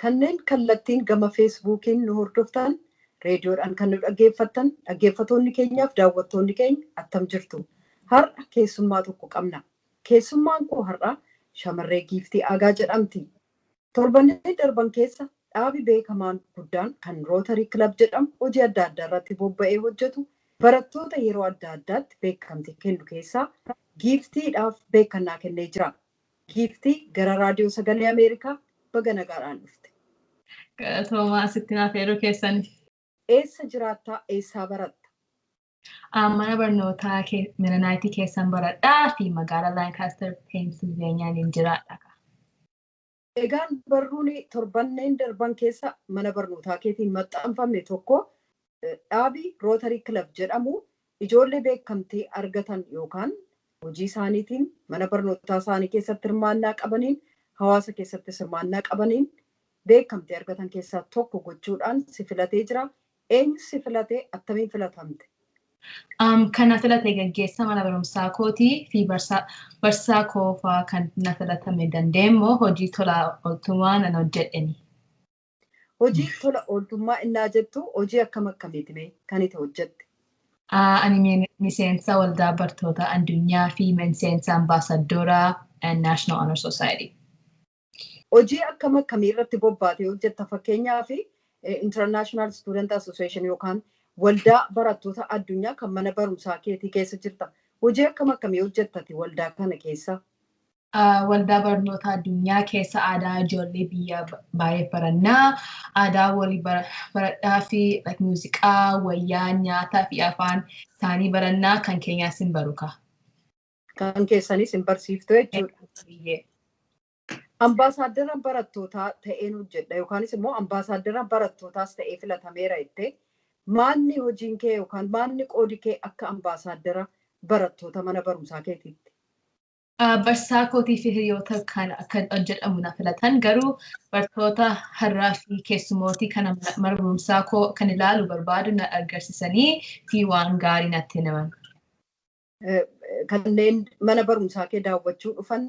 Kanneen kallattiin gama Feesbuukiin nu hordoftan, reediyoodhaan kan nu dhaggeeffattan, dhaggeeffatoonni keenyaaf daawwattoonni keenya, attam jirtu? Har'a keessummaa tokko qabna. Keessummaan koo har'a shamarree Giiftii Aagaa jedhamti. Torbanneen darban keessa dhaabi beekamaan guddaan kan Rotary Club jedhamu, hojii adda addaa irratti bobba'ee hojjetu, barattoota yeroo adda addaatti beekamtii kennu keessaa Giiftiidhaaf beekannaa kennee jira. Giiftii, gara Raadiyoo Sagalee Ameerikaa baga nagaadhaan dhufte. Galatoomaa, asitti naaf yeroo keessaniif. Eessa jiraattaa? Eessaa baratta? Mana barnootaa Mennonite keessan baradhaa fi magaalaa Lancaster, Pennsylvania nin jiraadha. Egaan barruun torbanneen darban keessa mana barnootaa keetiin maxxanfame tokko, dhaabii Rotary Club jedhamu ijoollee beekamtii argatan yookaan hojii isaaniitiin mana barnootaa isaanii keessatti hirmaannaa qabaniin, hawaasa keessatti hirmaannaa qabaniin beekamtii argatan keessaa tokko gochuudhaan si filatee jira. Eenyu si filatee? Attamiin filatamte? Kan na filate gaggeessa mana barumsaa kootii fi barsiisaa koofaa. Kan na filatame dandeenmoo hojii tola ooltummaa nan hojjedheni. Hojii tola ooltummaa innaa jettu, hojii akkam akkamiiti mee kan itti hojjette? Ani miseensa Waldaa Bartoota Addunyaa fi miseensa ambaasaddooraa and National Honor Society. Hojii akkam akkamii irratti bobbaatee hojjetta? Fakkeenyaaf, International Student Association yookaan Waldaa Barattoota Addunyaa kan mana barumsaa keetii keessa jirta. Hojii akkam akkamii hojjettati waldaa kana keessa? Waldaa Barnoota Addunyaa keessa aadaa ijoollee biyya baay'ee barannaa, aadaa walii baradhaa fi muuziqaa, wayyaa, nyaataa fi afaan isaanii barannaa, kan keenyaas hin baruka. Kan keessanis hin barsiiftu jechuudha. Ambaasaaddara barattootaa ta'een hojjedha yookaanis immoo ambaasaaddara barattootaas ta'ee filatameera jettee, maanni hojiin kee yookaan maanni qoodi kee akka ambaasaaddara barattoota mana barumsaa keetiitti? Barsiisaa kootii fi hiriyoota kan akka hojjedhamu na filatan, garuu barattoota har'aa fi keessumootii kana mana barumsaa koo kan ilaalu barbaadu na agarsiisanii fi waan gaarii natti himan. Kanneen mana barumsaa kee daawwachuu dhufan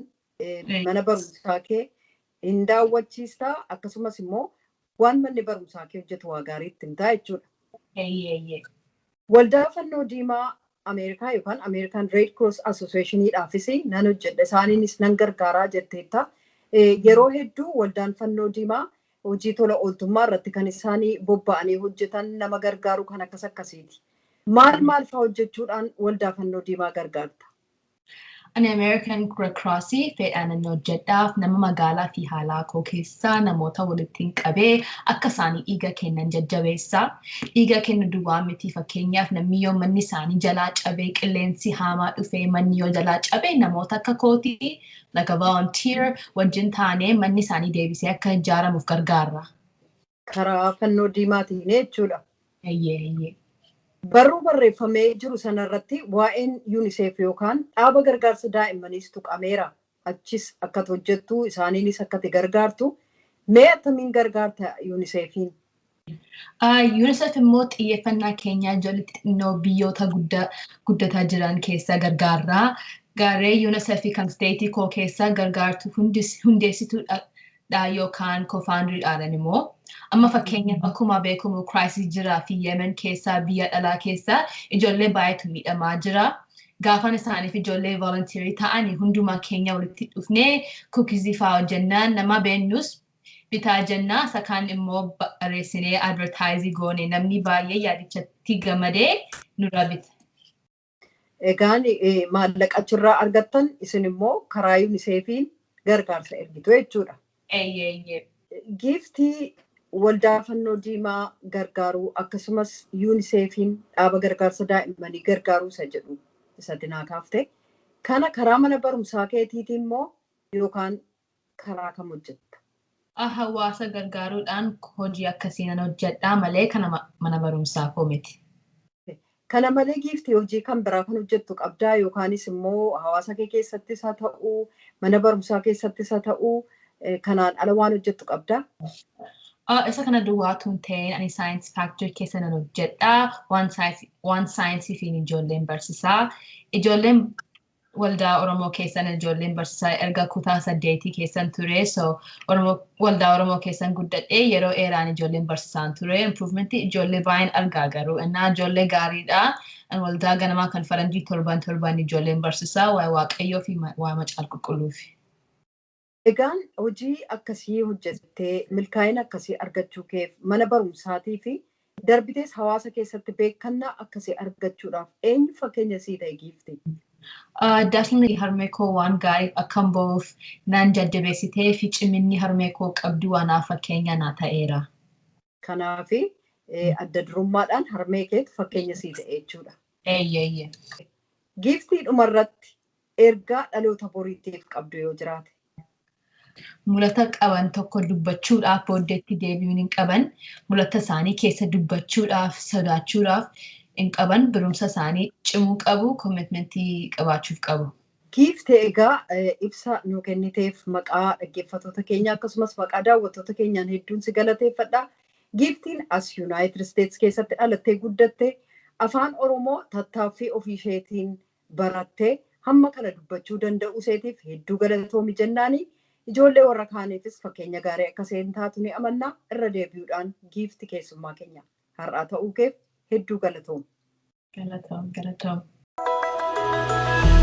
mana barumsaa kee hin daawwachiistaa, akkasumas immoo waan manni barumsaa kee hojjetu waa gaarii itti himtaa jechuudha. Waldaa Fannoo Diimaa Ameerikaa yookaan American Red Cross Associationiidhaafis nan hojjedha, isaaniinis nan gargaaraa jetteetta. Yeroo hedduu Waldaan Fannoo Diimaa hojii tola ooltummaa irratti kan isaanii bobba'anii hojjetan nama gargaaru kan akkas akkasiiti. Maal maal fa'aa hojjechuudhaan Waldaa Fannoo Diimaa gargaarta? Ani American Red Cross fedhaan inni hojjedhaaf nama magaalaa fi haalaa koo keessaa namoota walitti qabee akka isaanii dhiiga kennan jajjabeessa. Dhiiga kennu duwwaa miti, fakkeenyaaf namni yoo manni isaanii jalaa cabee, qilleensi hamaa dhufee manni yoo jalaa cabee, namoota akka kootii, like a volunteer wajjin taanee manni isaanii deebisee akka ijaaramuuf gargaarra. Karaa Fannoo Diimaatiin jechuudha. Eeyyee. Barruu barreeffamee jiru sanarratti waa'een UNICEF yookaan dhaaba gargaarsa daa'immaniis tuqameera. Achis akkati hojjettu, isaaniinis akkati gargaartu. Mee attamiin gargaarta UNICEFiin? UNICEF immoo xiyyeeffannaa keenyaa ijoollee xixinnoo biyyoota guddataa jiran keessa gargaarra. Garee UNICEF kan state koo keessa gargaartu hundeessituudha yookaan co-founderiidhaan immoo. Amma fakkeenyaaf, akkuma beekamu crisis jiraa fi Yemen keessaa, biyya dhalaa keessaa ijoollee baay'eetu miidhamaa jira. Gaafan isaaniif ijoollee volunteerii ta'anii hundumaa keenya walitti dhufnee cookies fa'aa hojjennaan, nama beennus bitaa jennaa, isa kaan immoo barreessinee advertise goone, namni baay'ee yaadichatti gammadee nurraa bita. Egaan maallaqa achirraa argattan isin immoo karaa UNICEFiin gargaarsa ergitu jechuudha. Eeyyee. Giiftii, Waldaa Fannoo Diimaa gargaaruu akkasumas UNICEFiin dhaaba gargaarsa daa'immanii gargaaruu isa jedhu isa dinaa kaaftee, kana karaa mana barumsaa keetiitiin immoo yookaan karaa kam hojjetta? Hawaasa gargaaruudhaan hojii akkasii nan hojjedhaa malee kana mana barumsaa koo miti. Kana malee Giiftii, hojii kan biraa kan hojjettu qabdaa, yookaanis immoo hawaasa kee keessattis haa ta'uu, mana barumsaa keessattis haa ta'uu, kanaan ala waan hojjettu qabdaa? Isa kana duwwaatu hin ta'in, ani Science Factory keessa nan hojjedha. Waan saayinsii fi ijoolleen barsiisaa. Ijoolleen Waldaa Oromoo keessan ijoolleen barsiisaa erga kutaa 8 keessan ture. So Oromoo, waldaa Oromoo keessan guddadhee yeroo dheeraan ijoolleen barsiisaan ture. Improvementii ijoollee baay'een argaa garuu innaa ijoollee gaariidha. Waldaa ganamaa kan faranjii torban torban ijoolleen barsiisaa waa'ee Waaqayyoo fi waa'ee Macaafa Qulqulluufi. Egaan hojii akkasii hojjettee milkaa'ina akkasii argachuu keef, mana barumsaatii fi darbitees hawaasa keessatti beekannaa akkasii argachuudhaaf eenyu fakkeenya sii ta'e, Giifti? Definitely harmee koo. Waan gaarii akkan ba'uuf naan jajjabeessitee fi ciminni harmee koo qabdu waanaaf fakkeenya naa ta'eera. Kanaafi adda durummaadhaan harmee keetu fakkeenya sii ta'e jechuudha. Eeyyee. Giiftii, dhumarratti ergaa dhaloota boriitiif qabdu yoo jiraate. Mul'ata qaban tokko dubbachuudhaaf booddeetti deebi'uun hin qaban. Mul'ata isaanii keessa dubbachuudhaaf sodaachuudhaaf hin qaban. Barumsa isaanii cimuu qabu, commitmentii qabaachuuf qabu. Giifte, egaa ibsa nu kenniteef maqaa dhaggeeffattoota keenyaa akkasumas maqaa daawwattoota keenyaan hedduun si galateeffadha. Giiftiin as United States keessatti dhalattee guddatte, afaan Oromoo tattaaffii ofii isheetiin barattee hamma kana dubbachuu danda'uu isheetiif hedduu galatoomi jennaani. Ijoollee warra kaaniifis fakkeenya gaarii akka isheen taatu ni amannaa. Irra deebi'uudhaan, Giifti, keessummaa keenya har'aa ta'uu keef hedduu galatoomi. Galatoom, galatoom.